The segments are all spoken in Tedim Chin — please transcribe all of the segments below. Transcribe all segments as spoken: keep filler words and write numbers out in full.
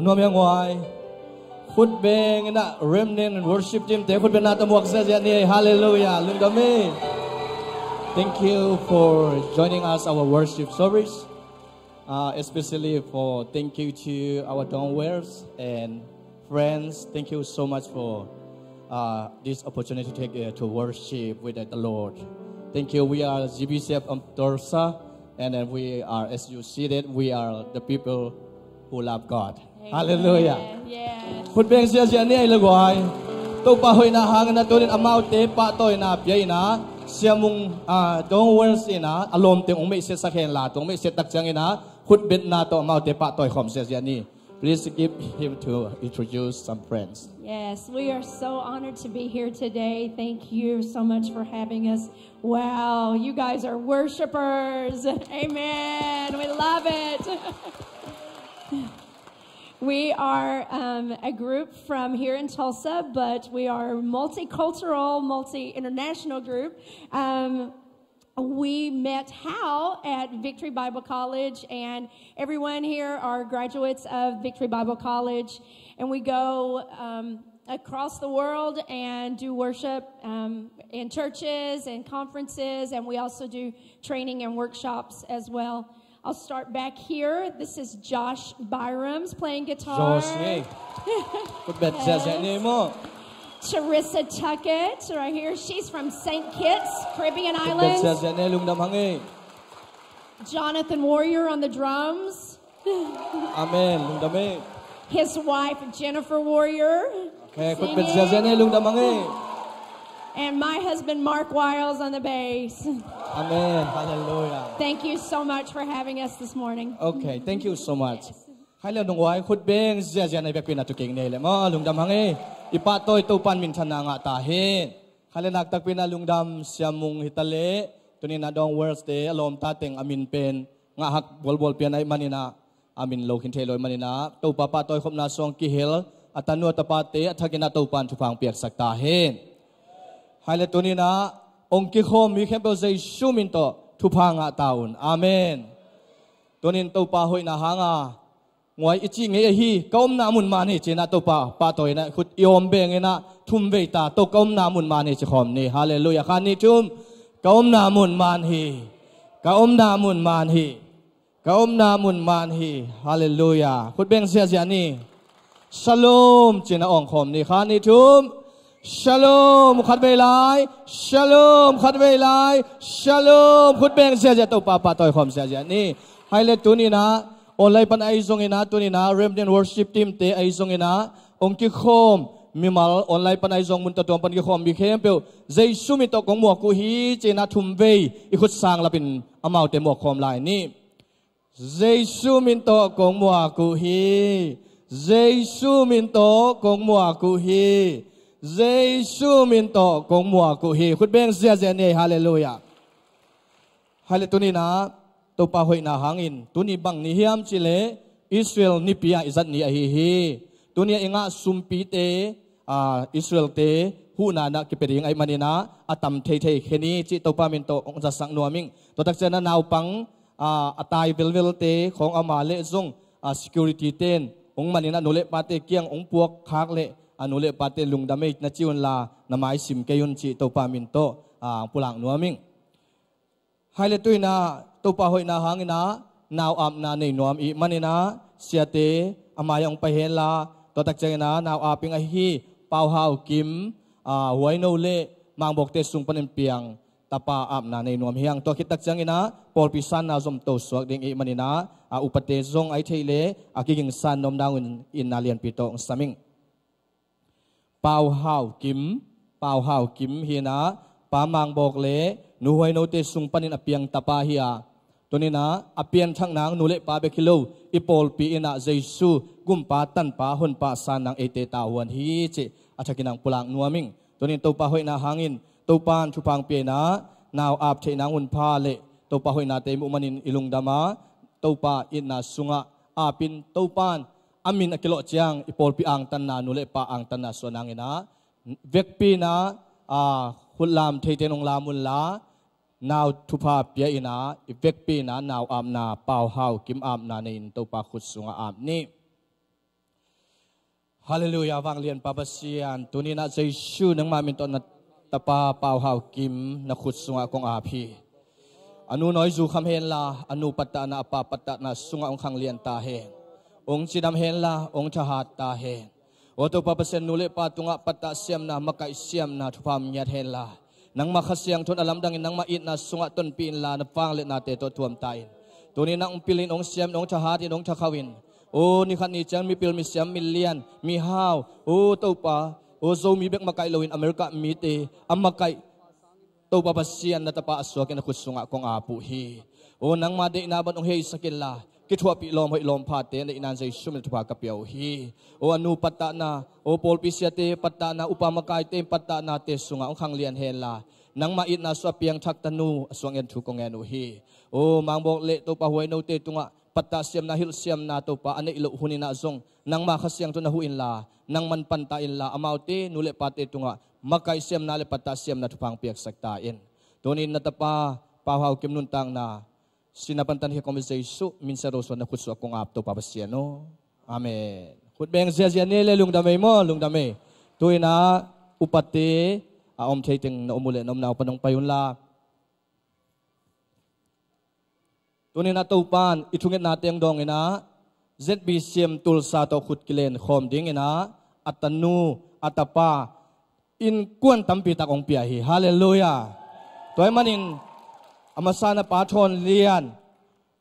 Nuam hiang uai. Khutbeng in ah remnant worship team te khutbeng na tamuak ziazia ni. Hallelujah. Lungdam e. Thank you for joining us our worship service. Uh, especially for thank you to our donors and friends. Thank you so much for uh, this opportunity to, uh, to worship with the Lord. Thank you. We are G B C F of Tulsa, and then we are, as you see that, we are the people who love God. Hallelujah. Yes. Khutbeng ziazia ni ai le guai. Topa hoihna hangin a tunin amaute pahtawina pia in ah Sia Mung, ah, Dong Wales in ah a lawmte hong meihsiatsak hen la, tung meihsiat tak ciangin ah khutbetna tawh amaute pahtawi khawm ziazia ni. Please give him to introduce some friends. Yes, we are so honored to be here today. Thank you so much for having us. Wow, you guys are worshipers. Amen. We love it. We are um, a group from here in Tulsa, but we are multicultural, multi-international group. Um, we met Hal at Victory Bible College, and everyone here are graduates of Victory Bible College. And we go um, across the world and do worship um, in churches and conferences, and we also do training and workshops as well. I'll start back here. This is Josh Byram's playing guitar. Josh ni. Khutbet ziazia ni maw. Charissa Tuckett, right here. She's from Saint Kitts, Caribbean Islands. Khutbet ziazia ni, lungdam hang e. Jonathan Warrior on the drums. Amen. Lungdam e. His wife, Jennifer Warrior. Khutbet ziazia ni, lungdam hang e. And my husband, Mark Wiles, on the bass. Amen. Hallelujah. Thank you so much for having us this morning. Okay, thank you so much. Hai le nung uai, khutbeng ziazia na i vekpi in a tuking nei le maw, lungdam hang e. I pahtawi Topan minthanna ngah ta hen. Hai le naktakpi in a lungdam Sia Mung hi ta le, tunin a Dong Wales te a lawmta teng a min pen ngah hak bualbual pian ahih manin ah a min lo khin thei lo ahih manin ah Topa pahtawi khopna sung kihel a tanu a tapate a thakin ah Topan thupha hong piaksak ta hen. Hai le tunin ah hong kikhawm mi khempeuh Jesu min tawh thupha ngah ta un. Amen. Tunin Topa hoihna hanga nguai i cih ngei ahi, ka omna mun man hi ci-in ah Topa pahtawi in ah khut i awm beng in ah thum vei ta, To ka omna mun man hi ci khawm ni. Hallelujah. Khat nih thum. Ka omna mun man hi. Ka omna mun man hi. Ka omna mun man hi. Hallelujah. Khutbeng ziazia ni. Shalom ci-in ah awng khawm ni. Khat nih thum. Shalom khat vei lai. Shalom khat vei lai. Shalom. Khutbeng ziazia, Topa pahtawi khawm ziazia ni. Hai le tunin ah online pan ahi zongin ah, tunin ah Remnant Worship Team te ahi zongin ah hong kikhawm mimal online pan ahi zong mun tawh tuam pan kikhawm mi khempeuh Jesu min tawh kong muak uh hi ci-in ah thum vei i khut sang lapin amaute muak khawm lai ni. Jesu min tawh kong muak uh hi. Jesu min tawh kong muak uh hi. Jesu min tawh kong muak uh hi. Khutbeng ziazia ni. Hallelujah. Hai le tunin ah Topa hoihna hangin tuni bang ni hiam cih leh Israel nipi ah i zat ni ahi hi. Tuni ah i ngah sumpite, ah, Israel te huhna in ah kipia ding ahih manin ah a tam theithei khe ni cih Topa min tawh hong zatsak nuam ing. Tua tak ciangin ah naupang, ah, a tai velvelte khawng ama le zong, ah, security ten hong man in ah nu le pate kiang hong puak khak leh, ah, nu le pate lungdam ei na ci unla, na mai sim kei un cih Topa min tawh, ah, pulak nuam ing. Hai le tuin ah Topa hoihna hangin ah nau apna nei nuam i hih manin ah siate a mai ah hong pai hen la, tua tak ciangin ah nau ap ing ahi Pau Hau Kim, ah, huaino le Mangbawkte sung panin piang tapa apna nei nuam hi hang. Tua khit tak ciangin ah pawlpi sanna zom to suak ding i hih manin ah, ah, upate zong ahi thei leh a kiging san nuam ding un, inna lianpi tawh hong sam ing. Pau Hau Kim, Pau Hau Kim hi in ah, Pa Mangbawk le Nu Huainote sung panin a piang tapa hi a, tuni in ah a pianthak nang nu le pa bek hi lo, i pawlpi in ah Jesu gumpa, tanpa, honpa san nang eite tavuan hi cih a thakin ah pulak nuam ing. Tuni in Topa hoihna hangin Topa in thupha hong pia in ah nau ap theih nang hun pha le Topa hoihnate i muh manin i lungdam a, Topa itna sungah ap in, Topa in a min a kilawh ciang i pawlpi angtanna, nu le pa angtanna suah nangin ah vekpi in ah, ah, khut lam theite in hong lam unla, nau thupha pia in ah i vekpi in ah nau apna, Pau Hau Kim apna nei in Topa khut sungah ap ni. Halleluiah, vanglian Pa Pasian, tuni-in ah Jesu nangmah min tawh na tapa Pau Hau Kim na khut sungah kong ap hi. A nu nawi zu kham henla, a nu pattahna, a pa pattahna sungah hong khanglian ta hen. Hong cidam henla, hong thahat ta hen. Aw Topa Pasian, nu le pa tungah pattah siamna, makaih siamna thupha hong ngiat henla, nangmah Kha Siangtho in a lamdangin nangmah itna sungah tonpih inla, na vangliatnate tawh thuam ta in. Tuni-in ah hong pilin, hong siamin, hong thahatin, hong thakhauhin, aw ni khat ni ciang mipil, misiam, milian, mihau, aw Topa, aw Zomi bek makaih loin America mite a makaih Topa Pasian, na tapa a suakin a khut sungah kong ap uh hi. Aw nangma deihna bang hong heisak inla, kithuahpih lawm hoih lawm phate na deihna in Jesu min thupha ka pia uh hi. Aw a nu pattahna, aw pawlpi siate pattahna, upa makaite pattahnate sungah hong khanglian henla, nangmah itna sungah piangthak tanu a suang en thu kong ngen uh hi. Aw Mangbawk le Topa Huainote tungah pattah siamna, hilh siamna Topa a neih loh hun in ah zong nangmah Kha Siangtho na huh inla, nangman panta inla, amaute nu le pate tungah makaih siamna le pattah siamna thupha hong piaksak ta in. Tuni-in na tapa Pau Hau Kim nuntakna sin a pantan hi kong Jesu min siat aw suan na khut sungah kong ap Topa Pasian aw. Amen. Khut beng ziahziah ni le, lungdam ei maw, lungdam ei. Tu-in ah upate a om thei teng na om uh leh na omna uh pan hong pai unla. Tuni-in ah Topa in i thungetna teng dawngin ah Z B C M Tulsa tawh khut kilen khawm dingin ah a tanu, a tapa, innkuan tampi tak hong pia hi. Halleluiah. Tua ahih manin a masa na pa Thawn Lian,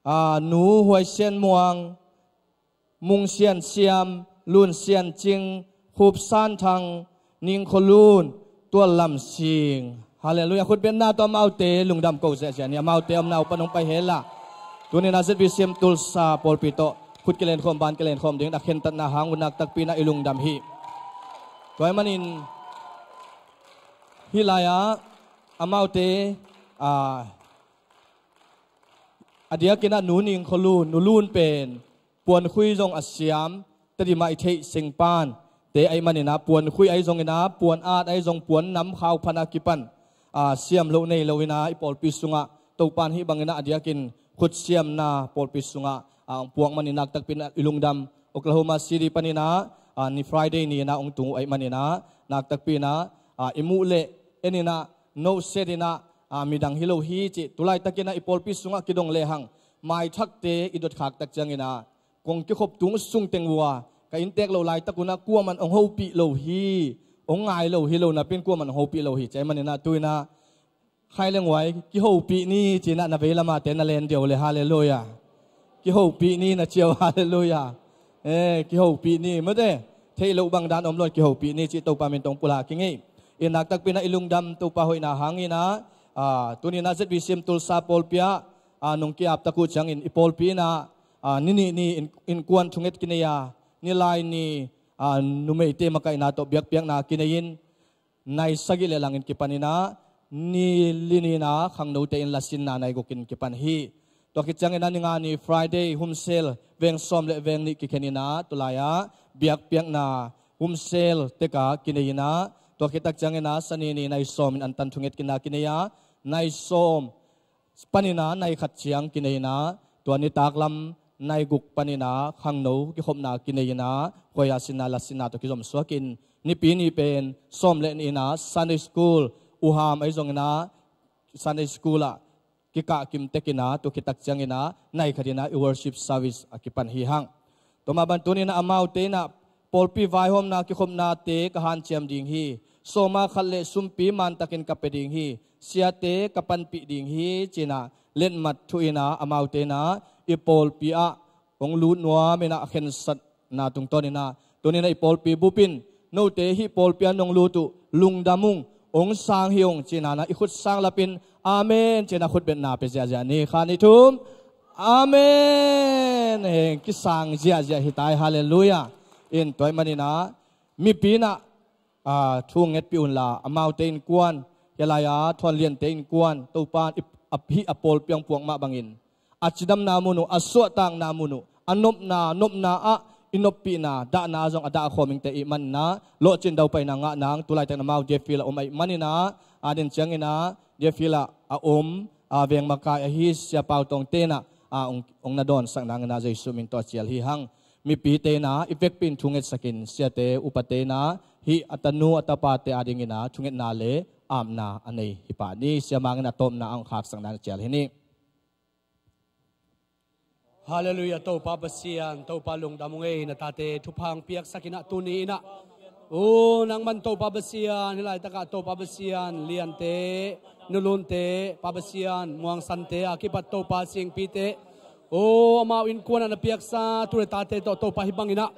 a nu Huai Sian Muang, Mung Sian Siam, Lun Sian Cing, Khup San Thang, Ning Kho Lun, Tual Lam Sing. Halleluiah. Khutbetna tawh amaute lungdam ko ziahziah ni, amaute omna uh pan hong pai henla. Tuni-in ah Z B C M Tulsa pawlpi tawh khut kilen khawm, ban kilen khawm dingin a khentatna hang uh nak takpi in ah i lungdam hi. Tua ahih manin hih lai-ah amaute, a, a diakin ah Nu Ning Kho Lun, Nu Lun pen puankhui zong a siam, Tedim ah i theih sengpan te ahih manin ah, puankhui ahi zongin ah, puan at ahi zong, puan nam khau phan a kipan, a, siam loh nei loin ah i pawlpi sungah Topa in hih bangin ah a diakin khut siamna pawlpi sungah, a, hong puak manin nak takpi in ah i lungdam. Oklahoma City panin ah, a, ni Friday ni-in ah hong tung uh ahih manin ah nak takpi in ah, a, i muh leh en in ah, no set in ah, a, midang hi lo hi cih, tu laitakin ah i pawlpi sungah kidong lehang maithakte i dotkhak tak ciangin ah, kong kikhop tung sung teng uh a, ka inntek loh laitak un ah kuaman hong hopih lo hi, hong ngai lo hi, lo napi in kuaman hong hopih lo hi. Tua ahih manin ah tu-in ah khai leng huai, kihopih ni ci-in ah na veilam ahte na len deuh le, halleluiah. Kihopih ni na ci uh, halleluiah. Eh, kihopih ni, mate. Theih loh bang dan om lo in kihopih ni cih Topa min tawh pulak ing ei. In nak takpi in ah i lungdam, Topa hoihna hangin ah, a, tuni-in ah Z B C M Tulsa pawlpi ah, a, nong ki-ap tak uh ciangin i pawlpi in ah, a, ni nih ni inn, innkuan thunget kinei a, ni lai ni, a, numeite makaihna tawh biakpiakna kinei in, nai sagih le langin kipan in ah, ni li ni-in ah khangnote in lasinna nai gukin kipan hi. Tua khit ciangin ah ni nga ni Friday Home Cell veng sawm le veng nih kikhen in ah, tu lai-ah biakpiakna Home Cell tek ah kinei in ah, tua khit tak ciangin ah Sani ni nai sawm in antan thunget kinei a, nai sawm panin ah nai khat ciang kinei in ah, tua nitak lam nai guk panin ah khangno kikhopna kinei in ah, khuai-ah sinna lasinna tawh kizom suakin, Nipi ni pen sawm le nih in ah Sunday School, uham ahi zongin ah Sunday School ah kikah kim tek in ah, tua khit tak ciangin ah nai khat in ah i worship service a kipan hi hang. Tua mah bang tuni-in ah amaute in ah pawlpi vaihawmna kikhopnate ka hanciam ding hi. Sawma khat le sumpi mantakin ka pia ding hi. Siate ka panpih ding hi ci-in ah letmat thu in ah amaute in ah i pawlpi ah hong lut nuam in ah a khensatna tungtawn in ah, tuni-in ah i pawlpi bup in, note hih pawlpi ah nong lut uh lungdam ung, hong sang hi ung ci-in ah, i khut sang lapin amen ci-in ah khutbetna pia ziahziah ni. Khat, nih, thum. Amen. Heng, kisang ziahziah hi ta hi, halleluiah. In tua ahih manin ah mipi in ah, a, thu ngetpih unla, amaute innkuan, hih lai-ah Thawn Liante innkuan Topa in i, a, hih a pawlpi ah hong puak mah bangin a cidamna mun uh, a suahtakna mun uh, a nopna, nopna ah i noppihna, dahna zong a dah khawm ing te ih manin ah, lawhcin daupaina ngah nang, tu laitak in amau Deerfield ah om ahih manin ah, a den ciangin ah Deerfield ah a om, a, veng makai ahi Sia Pau Tawngte in ah, a, hong, hong na dawnsak nangin ah Jesu min tawh a cial hi hang. Mipite in ah i vekpi in thungetsakin, siate upate in ah hih a tanu a tapate adingin ah thungetna le apna a nei hi pah ni. Siamang in a tawpna a hong khaksakna na cial hi ni. Halleluiah. Topa Pasian, Topa lungdam ung ei, na tate thupha hong piaksakin ah tuni in ah, o nangman Topa Pasian, hih laitakah Topa Pasian, Liante, Nulunte, Pa Pasian, Muangsante a kipat Topa Singpite, o amau innkuan ah na piaksa tu le tate tawh Topa hih bangin ah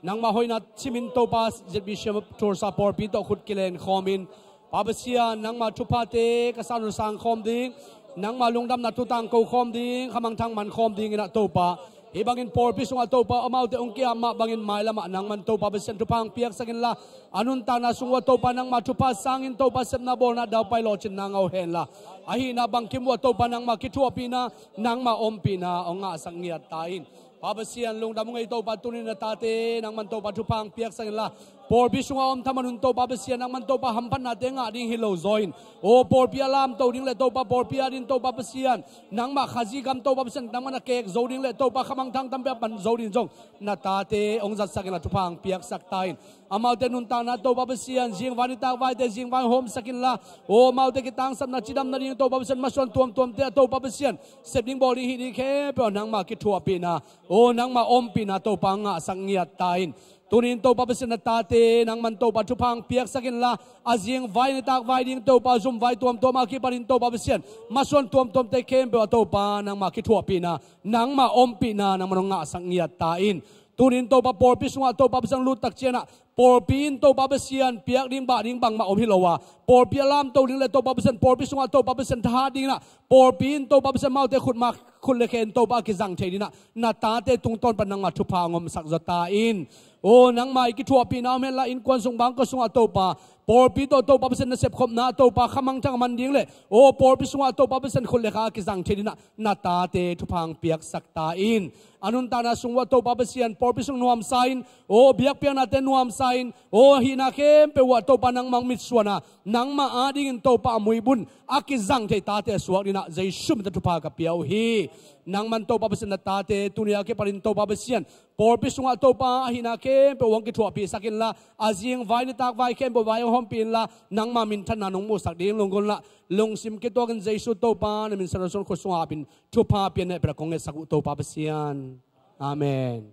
nangmah hoihna simin Topa Z B C M Tulsa pawlpi tawh khut kilen khawmin, Pa Pasian, nangmah thuphate ka san un sang khawm ding, nangmah lungdamna thu tangko khawm ding, khamangthang man khawm dingin ah Topa, hih bangin pawlpi sungah Topa amaute hong ki-ap mah bangin mailamah nangman Topa Pasian thupha hong piaksak inla, a nuntakna sung uh ah Topa nangmah thupha sangin Topa sepna bawlna daupai lawhcinna ngah uh henla, ahihna bangkim uh ah Topa nangmah kithuahpihna, nangmah ompihna hong ngahsak ngiat ta in. Pa Pasian, lungdam ung ei Topa, tuni in na tate nangman Topa thupha hong piaksak inla, pawlpi sungah om thaman un Topa Pasian, nangman Topa hamphatnate ngah ding hi lo zaw in, o pawlpi a lamto ding le Topa pawlpi adingin Topa Pasian, nangmah Khazih gam Topa Pasian, nangman a kek zo ding le Topa khamangthang tampi a pan zo ding zong na tate hong zatsak inla thupha hong piaksak ta in. Amaute nuntakna Topa Pasian, zingvai nitak vaite zingvai hawmsak inla, o amaute kitangsapna cidam nading Topa Pasian, masuan tuamtuamte ah Topa Pasian, sep ding bawl ding hih ding khempeuh ah nangmah kithuahpihna, o nangmah ompihna Topa ngahsak ngiat ta in. Tuni in Topa Pasian, na tate nangman Topa thupha hong piaksak inla, a zingvai nitak vai ding Topa, zumvai tuamtuam a kipanin Topa Pasian, masuan tuamtuamte khempeuh ah Topa nangmah kithuahpihna, nangmah ompihna nangman hong ngahsak ngiat ta in. Tuni in Topa pawlpi sungah Topa Pasian luttak ciangin ah, pawlpi in Topa Pasian piak ding bah ding bangmah om hi lo a, pawlpi a lamto ding le Topa Pasian, pawlpi sungah Topa Pasian thahat dingin ah, pawlpi in Topa Pasian amaute khutma khut le khe in Topa a kizang thei dingin ah, na tate tungtawn pan nangmah thupha hong omsak zaw ta in. O nangmah i kithuahpihna om henla, innkuan sung bangkua sungah Topa, pawlpi tawh Topa Pasian na sepkhopna Topa khamangthang a man ding le, o pawlpi sungah Topa Pasian khut le kha a kizang thei dingin ah, na tate thupha hong piaksak ta in. A nuntakna sung uh ah Topa Pasian, pawlpi sung nuamsa in, o biakpiaknate nuamsa in, o hihna khempeuh uh ah Topa nangmah hong mitsuan a, nangmah adingin Topa a muibun a kizang thei tate a suak dingin ah Jesu min tawh thupha ka pia uh hi. Nangman Topa Pasian, na tate tuni a kipanin Topa Pasian, pawlpi sungah Topa a hihna khempeuh uh hong kithuahpihsak inla, a zingvai nitak vai khempeuh vai hong hompih inla, nangmah minthanna nong muhsak ding lunggulhna, lungsim kituakin Jesu Topa na min sanawh suan khut sungah apin thupha pian neh pera kong ngetsak uh Topa Pasian. Amen.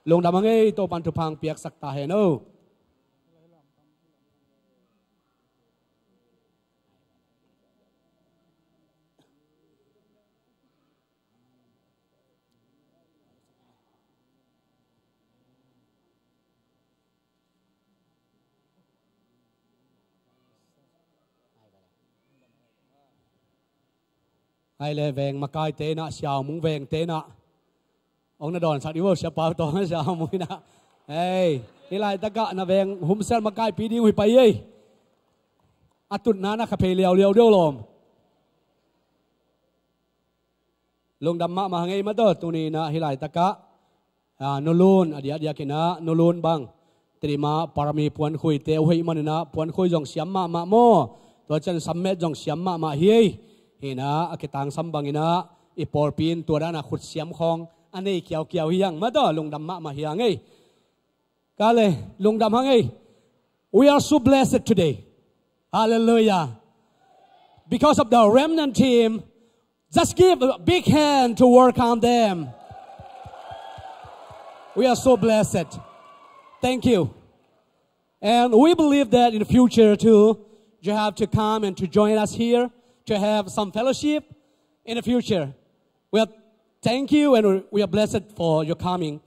Lungdam hang ei, Topan thupha hong piaksak ta hen o. Ai le veng makaite inah, Siaumung vengte inah hong na dawnsak ding uh, Sia Pau Tawng, Siaumung inah. Ei, hih laitakah na veng humsel makaipi ding uh hi pai ei. A tutna na kha phei liauliau deuh lawm. Lungdam mahmah hang ei mataw, tuni inah hih laitakah, a, Nu Lun, a diakdiak inah Nu Lun bang, Tedim ah parami puankhuite uh hoih man inah puankhui zong siam mahmah maw. Tua ciang sammet zong siam mahmah hi ei. Hih inah a kitangsam bang inah i pawlpi in tua dan a khut siam khawng a nei kiaukiau hi hang mataw, lungdam mahmah hi hang ei. Ka le, lungdam hang ei. We are so blessed today. Hallelujah. Because of the remnant team, just give a big hand to welcome them. We are so blessed. Thank you. And we believe that in the future too, you have to come and to join us here to have some fellowship in the future. We are, thank you and we are blessed for your coming.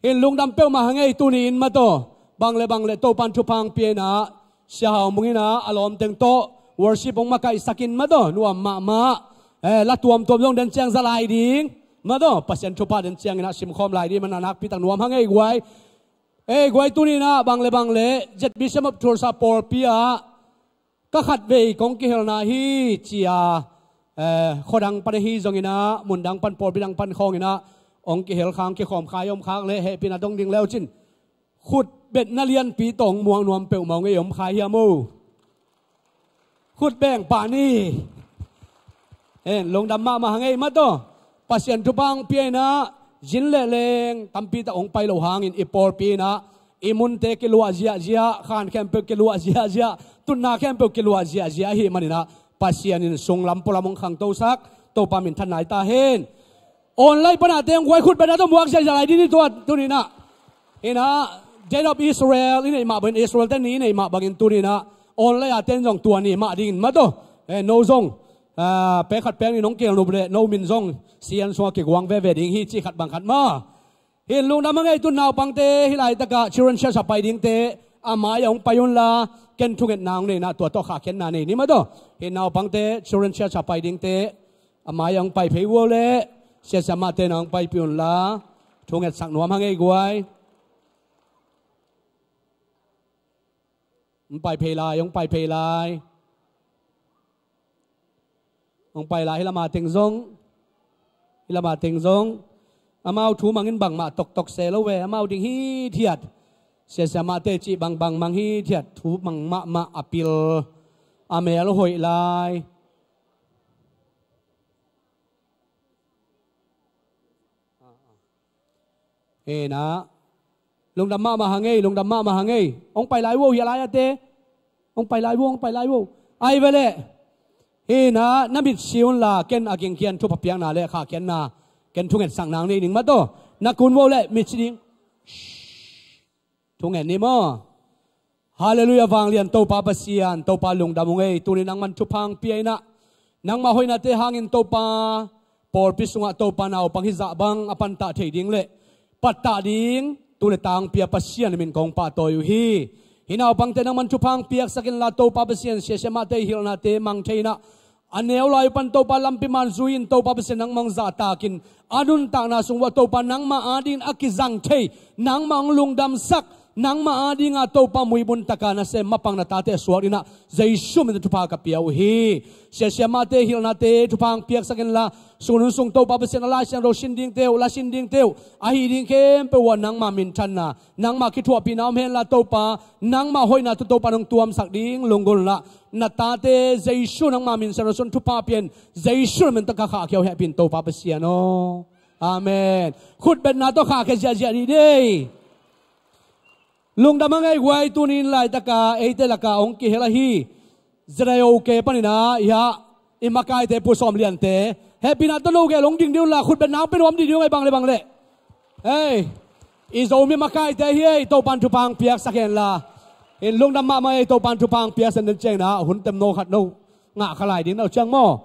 Hi in lungdam peuhmah hang ei, tuni in mataw, bang le bang le Topan thupha hong pia inah, Sia Hau Mung inah a lawmteng tawh worship hong makaihsak in mataw, nuam mahmah. Eh, la tuamtuam zong den ciang za lai ding mataw, Pasian thupha den ciang inah simkhawm lai ding man a nakpi tak nuam hang ei guai. Ei guai, tuni inah bang le bang le Z B C M of Tulsa pawlpi ah ka khatvei kong kihelna hi ci-a, eh, khuadang pan ahi zong inah, mundang pan, pawlpi dang pan khawng inah hong kihel khak, kikhawm khak, om khak le hehpihna dong ding le uh cin, khutbetna lianpi tawh hong muang nuam peuhmah hong ei, om kha hiam o? Khut beng pah ni. En, lungdam mahmah hang ei mataw. Pasian thupha hong pia inah, Zin le leng tampi tak hong pai lo hangin i pawlpi in ah i munte kiluah ziahziah, khan khempeuh kiluah ziahziah, tutna khempeuh kiluah ziahziah ahih manin ah Pasian in sunglam pualam hong khangtosak, Topa minthanna hi ta hen. Online pan a teng guai khutbetna tawh muak ziahziah lai ding hi tua tuni in ah. In ah, Gate of Israel i neih mah bangin, Israel te ni i neih mah bangin tuni in ah online a teng zong tua ni mah dingin mah tawh, eh, no zong, ah, pek khat pek nih nong kihel nop leh no min zong sian sungah kiguang veve ding hi cih khat bang khat maw. Hi in lungdam a ngei, tu in naupangte hih laitakah Children Church a pai dingte a mai-ah hong pai unla, ken thungetna hong nei in ah tua tawh khahkhiatna nei ni mah tawh. Hi in naupangte Children Church a pai dingte a mai-ah hong pai phei uh leh, siasiamahte in ah hong paipih unla, thungetsak nuam hang ei guai. Hong pai phei lai, hong pai phei lai. Hong pai lai, hih lam a teng zong, hih lam a teng zong. Amau thu mangin bangmah toktok se lo ve, amau ding hithiat. Siasiamahte cih bangbang mang hithiat, thu mang mahmah a pil, a mel hoih lai. Hi in ah, lungdam mahmah hang ei, lungdam mahmah hang ei. Hong pai lai uh, hih a lai-ate. Hong pai lai uh, hong pai lai uh. Ai ve leh. Hi in ah, na mit si unla, ken a gingkhian thupha piakna le khahkhiatna ken thungetsakna hong nei ning mah tawh. Na kun uh leh mit si ding. Shh. Thungen ni maw. Halleluiah, vanglian Topa Pasian, Topa lungdam ung ei, tuni nangman thupha hong pia in ah, nangmah hoihnate hangin Topa, pawlpi sungah Topa naupang hizah bang a pantah thei ding le pattah ding tu le ta hong pia Pasian min kong pahtawi uh hi. Hih naupangte nangman thupha hong piaksak inla Topa Pasian, siasiamahte hilhnate mang thei in ah, a neu lai uh pan Topa lampi man zui-in Topa Pasian nangmah hong zahtakin, a nuntakna sung uah Topa nangmah adingin a kizang thei, nangmah hong lungdamsak, nangmah adinga Topa muibun taka nasem mapang na tate a suak dingin ah Jesu min thupha ka pia uh hi. Siasiamahte hilhnate thupha hong piaksak inla, sung hun sung Topa Pasian a Lai Siangtho sin dingte uh, la sin dingte uh, ahi ding khempeuh uah nangmah minthanna, nangmah kithuahpihna om henla Topa, nangmah hoihna tawh Topa nong tuamsak ding lunggulhna, na tate Jesu nangmah min siangtho sung thupha pia in, Jesu min tawh ka khahkhia uh, hehpih in Topa Pasian aw. Amen. Khutbetna tawh khahkhia ziahziah dih dei. Lungdam a ngei guai, tuni in laitaka eite laka hong kihel ahi Zedai OK panin ah, hiah, i makaite Pu Sawm Liante, hehpihna tawh no gel hong ding dih unla, khutbetna hong pia nuam dih dih ung ei, bang le bang le. Hei, i Zomi makaite hi ei, Topan thupha hong piaksak henla. Hi in lungdam mahmah ei, Topan thupha hong piaksak den ciangin ah hun temno khat no ngah kha lai ding na uh ciang maw.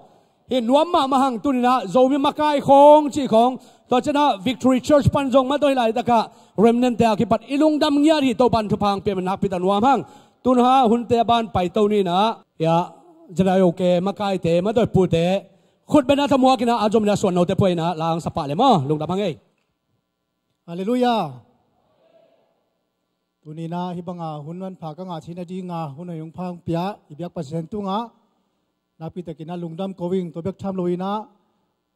Hi in nuam mahmah hang, tuni in ah Zomi makai khawng cih khawng, tua ciangin ah Victory Church pan zong mah tawh hih laitakah remnant-te a kipat i lungdam ngiat hi. Topan thupha hong pia in, nakpi tak nuam hang. Tun ha hunte a ban paito ni in ah, hiah, Zedai OK makaite mah tawh i pute khutbetna tawh muak in ah, a zom in ah suan note pua in ah, la hong sa pah le maw. Lungdam hang ei. Halleluiah. Tuni in ah hih banga hun manpha ka ngah theihna dinga hun hoih hong pha hong pia i biak Pasian tungah nakpi takin ah lungdam ko ing. Tua bek tham lo in ah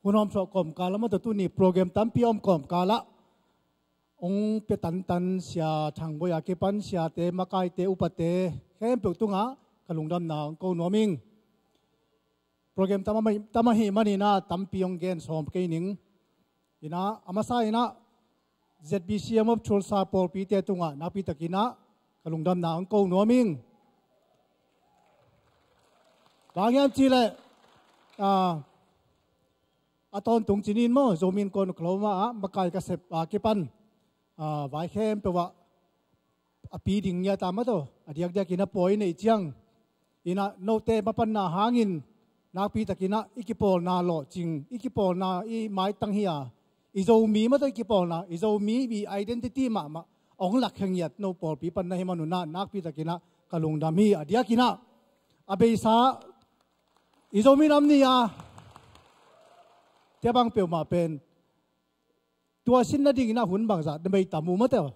hun hawmthawh kawmkal ah mah tawh, tuni program tampi a om kawmkal ah hong pia tantan Sia Thang Bawi a kipan siate, makaite, upate khempeuh tungah ka lungdamna hong ko nuam ing. Program tam ahih, tam ahih manin ah tampi hong gen sawm kei ning. In ah, a masa in ah, ZBCM of Tulsa pawlpite tungah nakpi takin ah ka lungdamna hong ko nuam ing. Bang hiam cih leh, ah, a tawntung ci-in maw, Zomi Innkuan Oklahoma ah makai ka sep a kipan, ah, vai khempeuh ah a pi ding ngiat a mah tawh, a diakdiakin a pawi neih ciang. In ah note mapanna hangin nakpi takin ah i kipawlna lawhcing, i kipawlna i maitang hi a, i Zomi mah tawh i kipawlna, i Zomi i identity mahmah hong lakkhia ngiat no pawlpi pan na hih man un ah nakpi takin ah ka lungdam hi. A diakin ah, a beisa, i Zomi Nam Ni a, tua bang peuhmah pen tua sin nadingin ah hun bangzah na bei tam uh maw teh?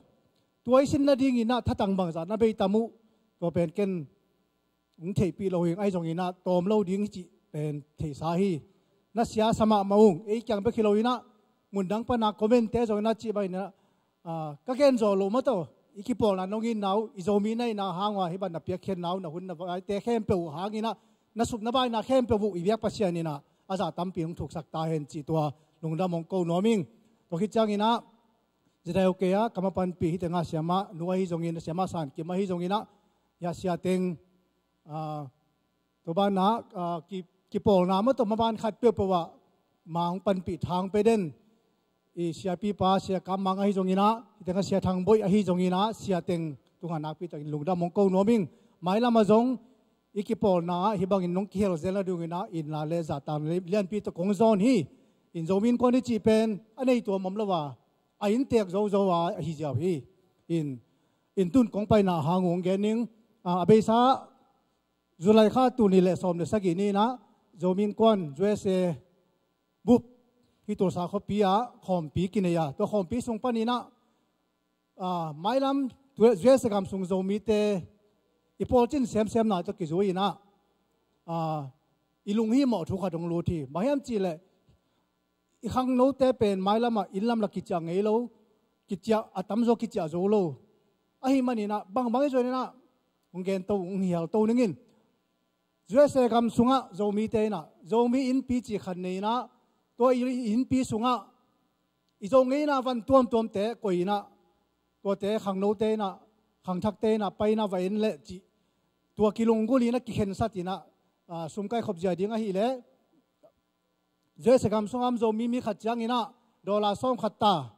Tua i sin nadingin ah thatang bangzah na bei tam uh? Tua pen ken hong theihpih lo hi ing, ahi zongin ah tawm lo ding hi cih pen theihsa hi. Na siasa mahmah ung, ei kiang bek hi lo in ah, mundang pan a comment-te zongin ah cih bangin ah, ah, ka gen zawh loh maw teh, i kipawlna nong itna uh, i Zomi na hihna hang uh a hih bang na piakkhiatna uh, na hun na vaite khempeuh uh hangin ah, na suk na baina khempeuh uh i biak Pasian in ah a zah tampi hong thuksak ta hen cih tua lungdam hong ko nuam ing. Tua khit ciangin ah, zidai uh kei a, ka ma panpih hi tengah siamah nu ahi zongin, siamah San Kim ahi zongin ah, ya sia teng, ah, tua banah, ah, ki, kipawlna mah tawh maban khat peuhpeuh ah, mang panpih thang pe den, i siapipa, sia Kam Mang ahi zongin ah, hi tengah sia Thang Boih ahi zongin ah, sia teng tungah nakpi takin lungdam hong ko nuam ing. Mailam ah zong, i kipawlna ah, hih bangin nong kihel zel nadingin ah, inn la le zahtakna lianpi tawh kong zawn hi. In Zomi Innkuan i cih pen, a nei tuam om lo a, a inntek zozo a, ahi ziau hi. In, in tun kong paina hang ung gen ning, ah, a beisa, July kha tul nih le sawm le sagih ni-in ah, Zomi Innkuan, U S A bup, hih Tulsa khuapi ah, khawmpi kinei a. Tua khawmpi sung panin ah, ah, mailam, U S A gam sung Zomite, i pawlcin semsemna tawh kizui-in ah, ah, i lunghimawh thu khat hong lut hi. Bang hiam cih leh, i khangnote pen mailam ah, inn lam la kiciah ngei lo, kiciah, a tamzaw kiciah zo lo. Ahih manin ah, bangbang i zuan in ah, hong gen to, hong hial to ning in. U S A gam sungah Zomite in ah, Zomi innpi cih khat nei-in ah, tua i innpi sungah, i Zo ngeina van tuamtuamte koih in ah, tuate khangnote in ah, khangthakte in ah, pai in ah va en leh cih, tua kilunggulh in ah, kikhensat in ah, ah, sum kaikhop zia ding ahih leh, U S A gam sungah om Zomi mi khat ciangin ah, dollar sawm khat ta.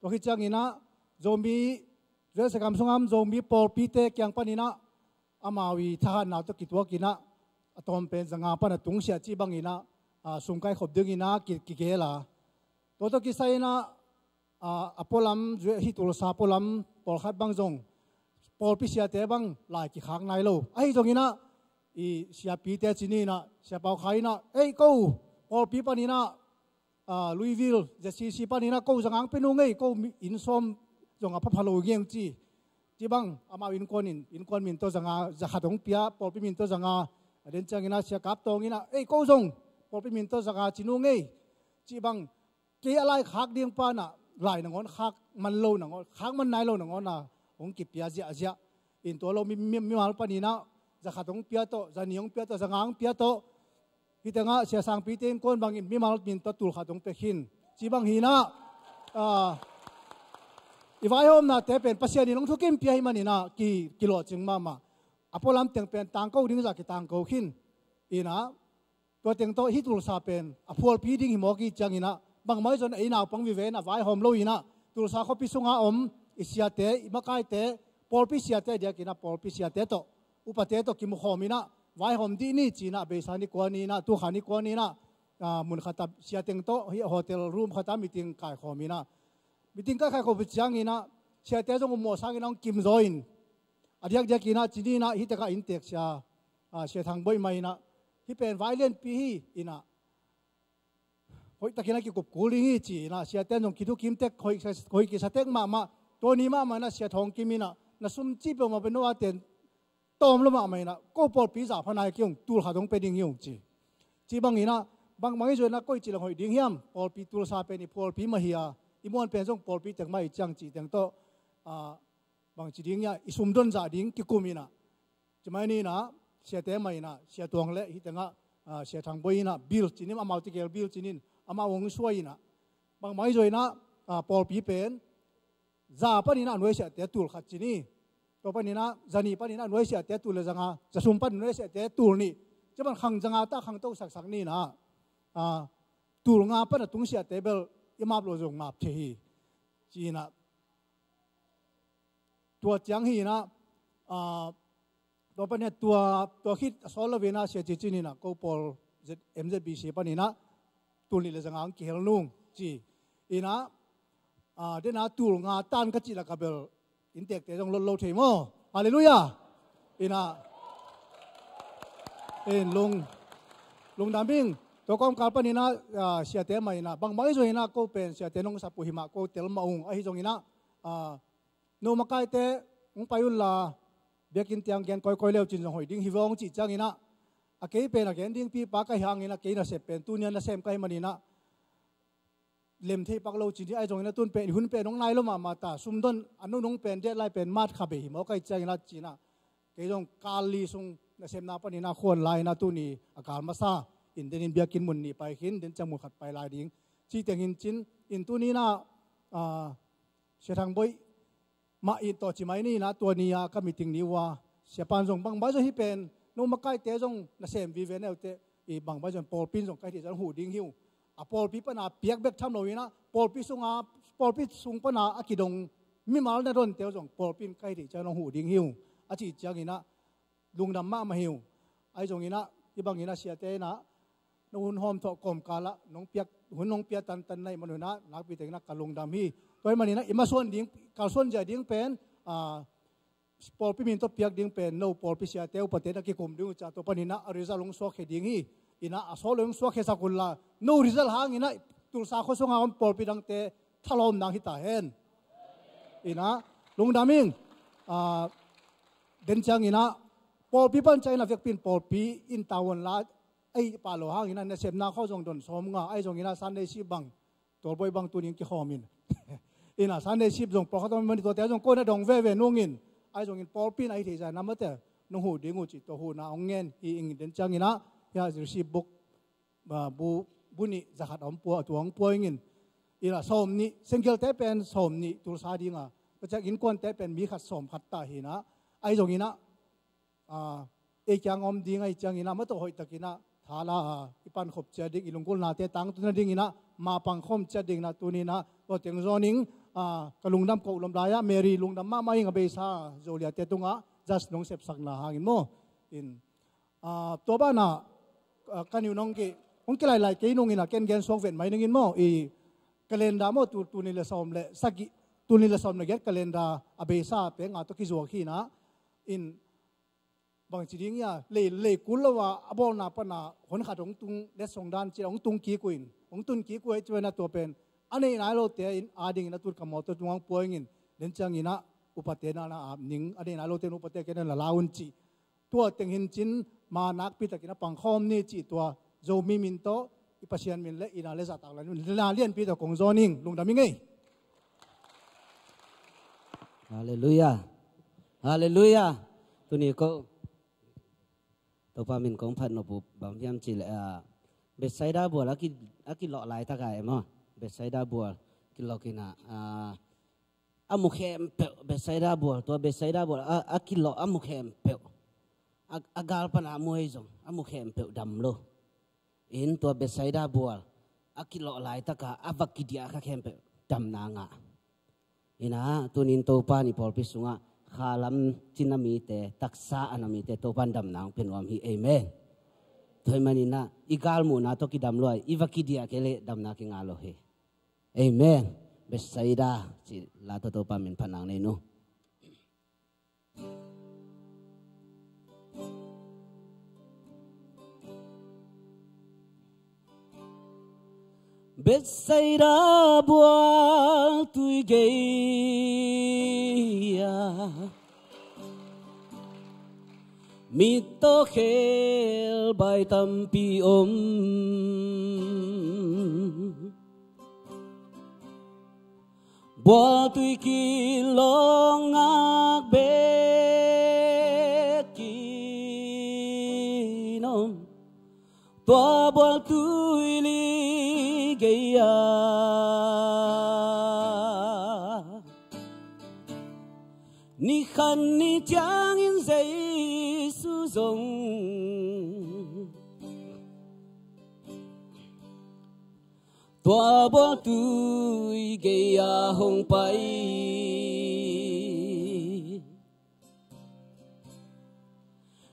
Tua khit ciangin ah, Zomi, U S A gam sungah om Zomi pawlpite kiang panin ah, amau i thahatna tawh kituakin ah, a tawm pen za nga pan a tungsiah cih bangin ah, ah, sum kaikhop dingin ah, ki, kigel a. Tua tawh kisai-in ah, ah, a pualam, hih Tulsa pualam, pawlkhat bang zong, pawlpi siate bang, lai kikhak nai lo. Ahi zongin ah, i siapite ci ni-in ah, Sia Pau Khai in ah, "Ei, ko, pawlpi panin ah, ah, Louisville, Z C C panin ah, ko za nga hong pia nung ei, ko mi, inn sawm zong a phapha lo ngei ung," ci. Cih bang, amau innkuan in, innkuan min tawh za nga, za khat hong pia, pawlpi min tawh za nga, a den ciangin ah Sia Kap Tawng in ah, "Ei, ko zong, pawlpi min tawh za nga ci nung ei," cih bang, kei a lai khak ding pan ah, lai nangawn khak man lo nangawn, khak man nai lo nangawn ah, hong kipia ziahziah. In tua lo mi, mi, mimal panin ah, za khat hong pia tawh, za nih hong pia tawh, za nga hong pia tawh. Hih tengah Sia Sangpite innkuan bangin mimal min tawh tul khat hong pia khin. Cih bang hi-in ah, ah, i vaihawmnate pen Pasian in hong thukim pia ahih manin ah, ki, kilawhcing mahmah. A pualam teng pen tangko ding zah kitangko khin. In ah, tua teng tawh hih Tulsa pen a phualpi ding hi mawk i ciangin ah, bangmah i zon ei naupang vive in ah vaihawm lo-in ah, Tulsa khuapi sungah om i siate, i makaite, pawlpi siate diakin ah, pawlpi siate tawh, upate tawh kimukhawm in ah, vaihawm dih ni ci-in ah, beisa ni kua ni-in ah, tukha ni kua ni-in ah, ah, mun khat ah sia teng tawh, hih hotel room khat ah meeting kaikhawm in ah, meeting kaikhawm ciangin ah, siate zong upmawh sangin ah hong kimzaw in, a diakdiakin ah, ci ni-in ah, hih takah inntek sia, ah, Sia Thang Boih mah in ah, "Hih pen vai lianpi hi," in ah, "hoihtakin ah kikup kul ding hi," ci-in ah, siate in zong kithukim tek, hoih, hoih kisa tek mahmah. Tua ni mahmah in ah, Sia Thawng Kim in ah, "Na sum cih peuhmah pen no a ten tawm lo mahmah in ah, ko pawlpi za pha nai kei ung, tul khat hong pia ding hi ung," ci. Cih bangin ah, bangbang i zuan ah, koici leng hoih ding hiam, pawlpi Tulsa pen i pawlpi mah hi a, i muan pen zong pawlpi teng mah hi ciang cih teng tawh, ah, bangci ding hiam, i sum don zah ding kikum in ah, ci mai ni-in ah, siate mah in ah, Sia Tuang le hih tengah, ah, Sia Thang Boih in ah, Bill ci-in, amau tegel Bill ci-in, amau hong suai in ah, bangbang i zuan ah, ah, pawlpi pen, za panin ah nuaisiahte tul khat ci ni. Tua panin ah, za nih panin ah nuaisiahte tul le za nga, za thum panin nuaisiahte tul nih. Cih bang khang za nga ta khangto saksak ni-in ah, ah, tul nga pan a tungsiahte bel i map lo zong map thei hi. Ci-in ah, tua ciang hi-in ah, ah, tua panin ah tua, tua khit a sawl lo-in ah, Sia Ci Cin in ah, "Ko pawl Z-, M Z B C panin ah tul nih le za nga hong kihel nung," ci. In ah, ah, den ah tul nga tan ka cih lak ah bel inntekte zong lot lo thei maw. Halleluiah. In ah, in lung, lungdam ing. Tua kawmkal panin ah, ah, siate mah in ah, bangbang i zuan in ah, ko pen siate nong sap uh hi mah, ko tel mah ung, ahi zongin ah, ah, "No makaite, hong pai un la, biakinn tiang gen kawikawi le uh cin zong hoih ding hi vong," cih ciangin ah, "A kei pen a gen dingpipa ka hih hangin ah, kei nasep pen tuni-a nasem ka hih manin ah, lem thei pak lo ci ni, ahi zongin ah tun pen, i hun pen hong nai lo mahmah ta, sum don a nunung pen, deadline pen March kha bei hi mawk ahih ciangin ah," ci-in ah, "Kei zong kal li sung nasepna panin ah khuan lai-in ah, tuni a kal masa in, den in biakinn mun nih pai khin, den ciang mun khat pai lai ding," ci teng hi-in cin, In tuni-in ah, ah, Sia Thang Boih mah in tawh ci mai ni in ah, tua ni-a ka meeting ni uh a, siapa'n zong bang bai zong hih pen no makaite zong na sem vive neu teh, i bang bai zong pawlpi in zong ka hih theih ciang huh ding hi uh. A pawlpi pan a piak bek tham lo in ah, pawlpi sung a, pawlpi sung pan a a kidong mimal na donte uh zong pawlpi in ka hih theih ciang nong huh ding hi uh, a cih ciangin ah lungdam mahmah hi uh. Ahi zongin ah hih bangin ah siate in ah nong hun hawmthawh kawmkal ah nong piak, hun nong pia tantan na hih man un ah nakpi takin ah ka lungdam hi. Tua hih manin ah i masuan ding, kalsuan zia ding pen, ah, pawlpi min tawh piak ding pen no pawlpi siate upate na kikum ding uh ci-a, tua panin ah a result hong suakkhia ding hi. In ah a sawt lo hong suakkhia sak un la, no result hangin ah Tulsa khua sungah om pawlpi dangte thalawm nang hi ta hen. In ah lungdam ing. Ah, den ciangin ah pawlpi pan ciangin ah vekpi in pawlpi in tavuan la, ei pa lo hangin ah nasepna khawng zong don sawm nga, ahi zongin ah Sunday sip bang, Tawlboi bang tuni-in kikhawm in. In ah Sunday sip zong pawlkhat om mah ni, tuate zong koi na dong veve nungin, ahi zongin pawlpi in ah hih theih zah in ah mate nong huh ding uh cih tua huhna hong ngen hi ing. Den ciangin ah hih ah receipt book, ah, bu, bu nih za khat a om pua, tua hong pua ing in. In ah sawmnih, singgilte pen sawmnih Tulsa ding a, tua ciang innkuante pen mi khat sawm khat ta hi in ah, ahi zongin ah, ah, ei kiang om ding ahih ciangin ah mah tawh hoihtakin ah thala, ah, i pankhop ciat ding, i lunggulhnate tangtun nadingin ah mapang khawm ciat dingin ah tuni-in ah tua teng zawnin, ah, ka lungdam koh lawm lai-ah, Mary lungdam mahmah ing, a beisa Zoliate tungah just nong sepsakna hangin maw. In, ah, tua banah, ah, ka niu nong ki, hong kilailai kei nungin ah ken gen suak vet mai ningin maw, i calendar maw, tu, tul nih le sawm le sagih, tul nih le sawm le giat calendar a beisa pek nga tawh kizuak hi in ah, in, bangci ding hia, lei, lei kul lo a, a bawlna pan a hon khat hong tung, letsong dan ci-a hong tung kik uh in, hong tun kik uh ahih ciangin ah tua pen a nei nai lote in adingin ah tut ka mawtaw tungah hong pua ing in, den ciangin ah upate na na ap ning, a nei nai lote in upate kei na la la un cih. Tua teng hi in cin, ma nakpi takin ah pangkhawm ni cih tua Zomi min tawh, i Pasian min le, i na le zahtak lai min, na lianpi tawh kong zawn ing, lungdam ing ei. Halleluiah. Halleluiah. Tuni ko Topa min kong phat nop uh bang hiam cih leh, ah, Bethsaida bual a ki, a kilawh laitak a e maw. Bethsaida bual kilawh in ah, ah, a mu khempeuh, Bethsaida bual, tua Bethsaida bual a, a kilawh a mu khempeuh, a, a gal pan a mu ahi zong a mu khempeuh dam lo. In tua Bethsaida bual a kilawh laitak a, a va kidiah kha khempeuh damna ngah. In ah tuni-in Topa in i pawlpi sungah khalam cina mite, taksa a na mite Topa in damna hong pia nuam hi. Amen. Tua hih manin ah i galmuhna tawh kidam lua, i va kidiah kei leh damna kingah lo hi. Amen. Bethsaida cih la tawh Topa min phat nang nei nu. Bethsaida bual tui gei-a mittaw khelbai tampi om. Bual tui kilawh ngak bekin om, tua bual tui li gei-a ni khat ni ciangin Jesu zong tua bual tui gei-a hong pai.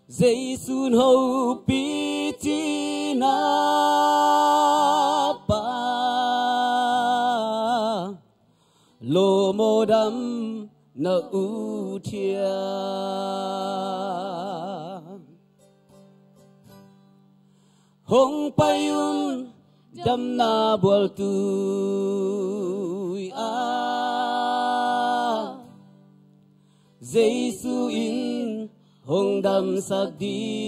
Jesu in hopih cihna pan lawm aw, dam na ut hiam? Hong pai un, damna bual tui-a Jesu in hong damsak ding.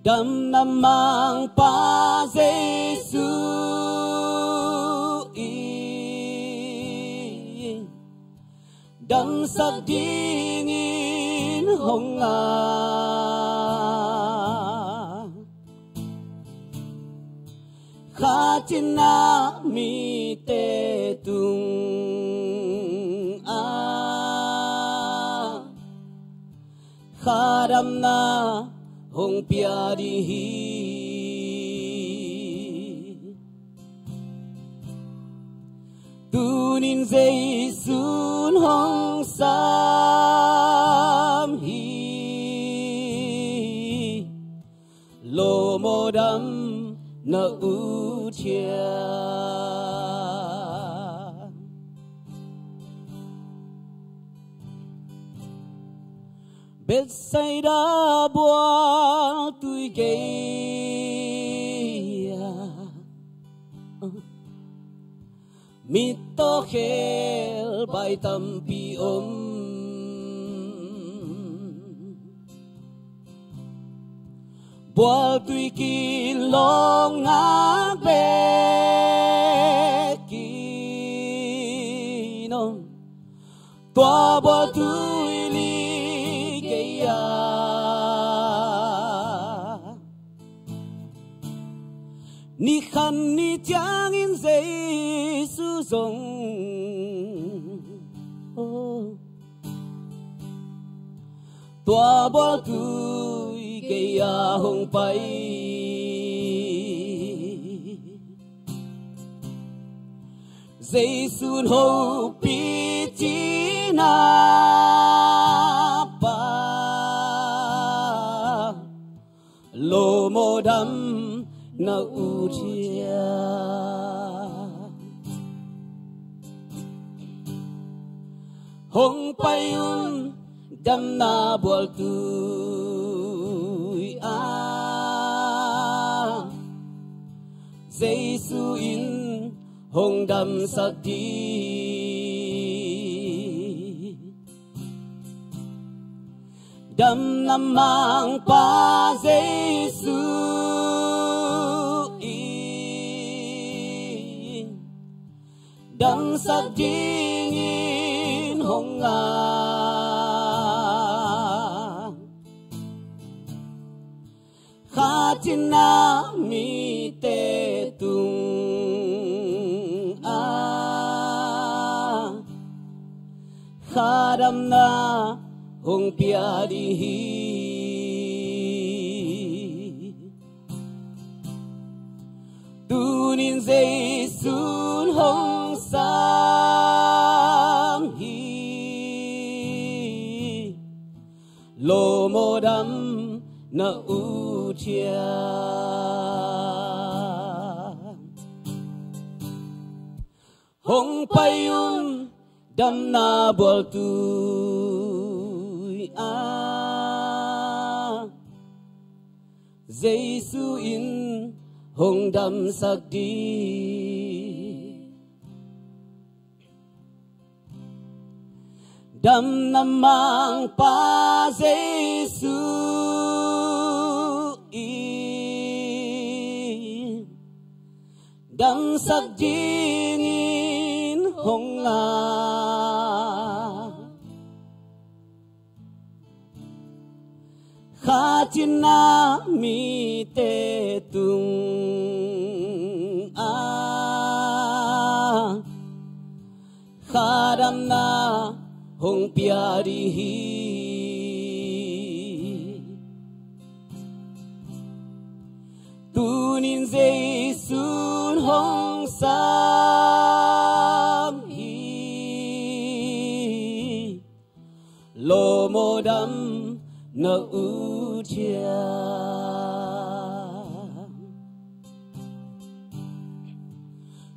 Damna mangpa Jesu in damsak dingin hong ngah. Cinna mite tungah khadamna hong pia ding hi. Tunin Jesu'n hong sam hi. Lawm aw, dam na ut hiam? Bethsaida bual tui gei-ah mittaw khel bai tampi om. Bual tui kin lawng ngak bek kin om. Tua bual tui li gei-ah ni khat ni ciangin Jesu zong, oh, tua bual tui gei-ah hong pai. Jesu'n hopih cihna pan, lawm aw, dam na ut hiam? Hong pai un, damna bual tui-ah Jesu in hong damsak ding. Damna mangpa Jesu in damsak dingin hong ngen. Kha cinna mite tungah khadamna hong pia ding hi. Tunin Jesu'n hong sam hi. Lawm aw, dam na ut hiam? Hong pai un, damna bual tui-ah Jesu in hong damsak ding. Damna mangpa Jesu in damsak dingin hong ngen. Kha cinna mite tungah khadamna hong pia ding hi. Tunin Jesu'n hong sam hi. Lawm aw, dam na ut hiam?